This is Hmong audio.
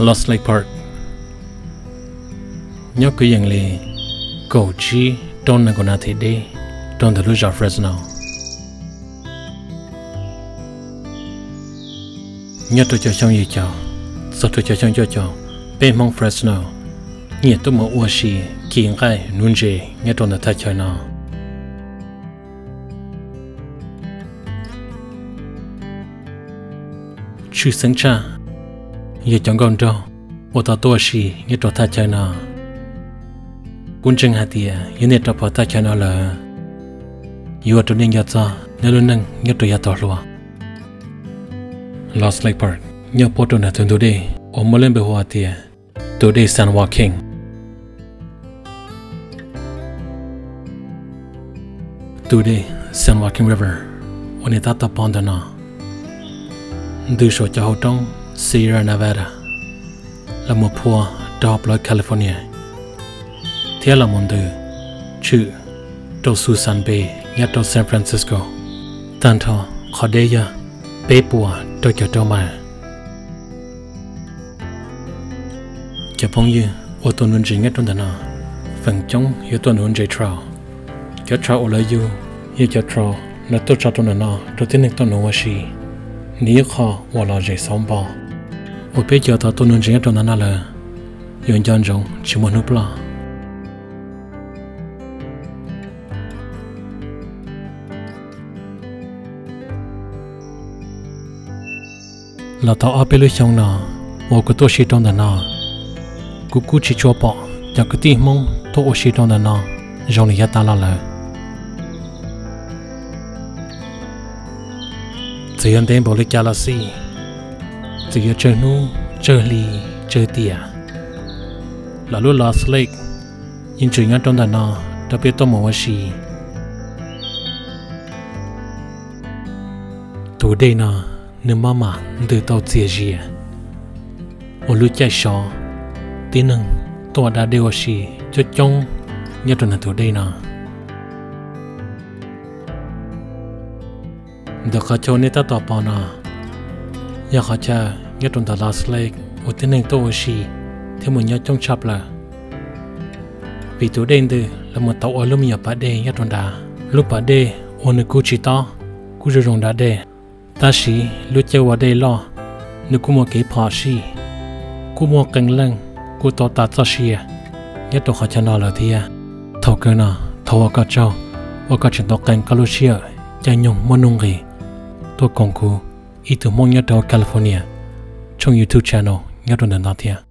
Lost Lake Park nyob kwv yees li kaum tsib rau nees nkaum nas this deb rau ntawm lub zos Fresno. Nyob rau cov xyoo yim caum txog rau cov xyoo cuaj caum, peb Hmoob Fresno nyiam tuaj mus ua si kis nqaij nuv ntses nyob rau ntawm thaj chaw no. Tshwj xeeb tshaj yog cov nkauj nraug uas tau tuaj ua si nyob rau thaj chaw no. Kuv ntseeg hais tias yog nej rov pom thaj chaw no lawm, yuav ua rau nej nco txog nej lub neej nyob rau yav tau hluas. Lost Lake Park nyob puab rau ntawm tus ntug dej uas muaj lub npe hu ua tias tus dej San Joaquin. Tus dej San Joaquin River uas nej tab tom pom ntawm no ntws saum cov hauv roob Sierra Nevada los mus phua rau hauv plawv California, thiab los mus ntws tshwm rau Suisun Bay nyob rau San Francisco. Tag nrho qhov deb yog peb puas rau caum rau mais. Cov phooj ywg uas tuaj nuv ntses nyob rau ntawm no, feem coob yuav tuaj nuv ntses trout. Cov trout uas lawv yug yog cov trout lawv tuaj tso rau ntawm no rau tib neeg tuaj nuv ua si. Nws yog qhov uas lom zem xauv npo uas peb cov tau tuaj nuv ntses nyob rau ntawm no lawm yuav nco ntsoov tsis muaj hnub ploj. Los tau ob peb lub xyoo no uas kuv tuaj si rau ntawm no, kuv kuj tsis tshua pom cov kwv tij Hmoob tuaj ua si rau ntawm no zoo li yav tas los lawm. Txawm yuav ntev npaum li cas los xij, txawm yuav tsawg hnub tsawg hli tsawg tiam, los lub Lost Lake yeej tseem nyob rau ntawm no rau peb tuaj mus ua si. Tus dej no nws maj mam ntws tau txias zias, ua lub caij sov tib neeg tuaj da dej ua si coob coob nyob rau ntawm tus dej no. Ntawm qhov chaw nej tab tom pom no yog qhov chaw nyob rau ntawm Lost Lake uas tib neeg tuaj ua si thiab mus nyob coob tshaj plaws. Vim tus dej ntws los mus tau ua lub me nyuam pas dej nyob rau nrad. Lub pas dej uas nws kuj tsis tob, kuj zoo zoo da dej, tab sis lub caij ua dej loj nws kuj muaj kev phom sij, kuj muaj qee leej kuj tau tas txoj sia nyob rau qhov chaw no lawm thiab. Thaum kawg no thov ua koj tsaug uas koj tseem tau qee koj lub sij hawm caij nyoog muaj nuj nqis tuaj koom kuv, ib tug Hmoob nyob rau California, tshooj YouTube channel nyob rau ntawm no thiab.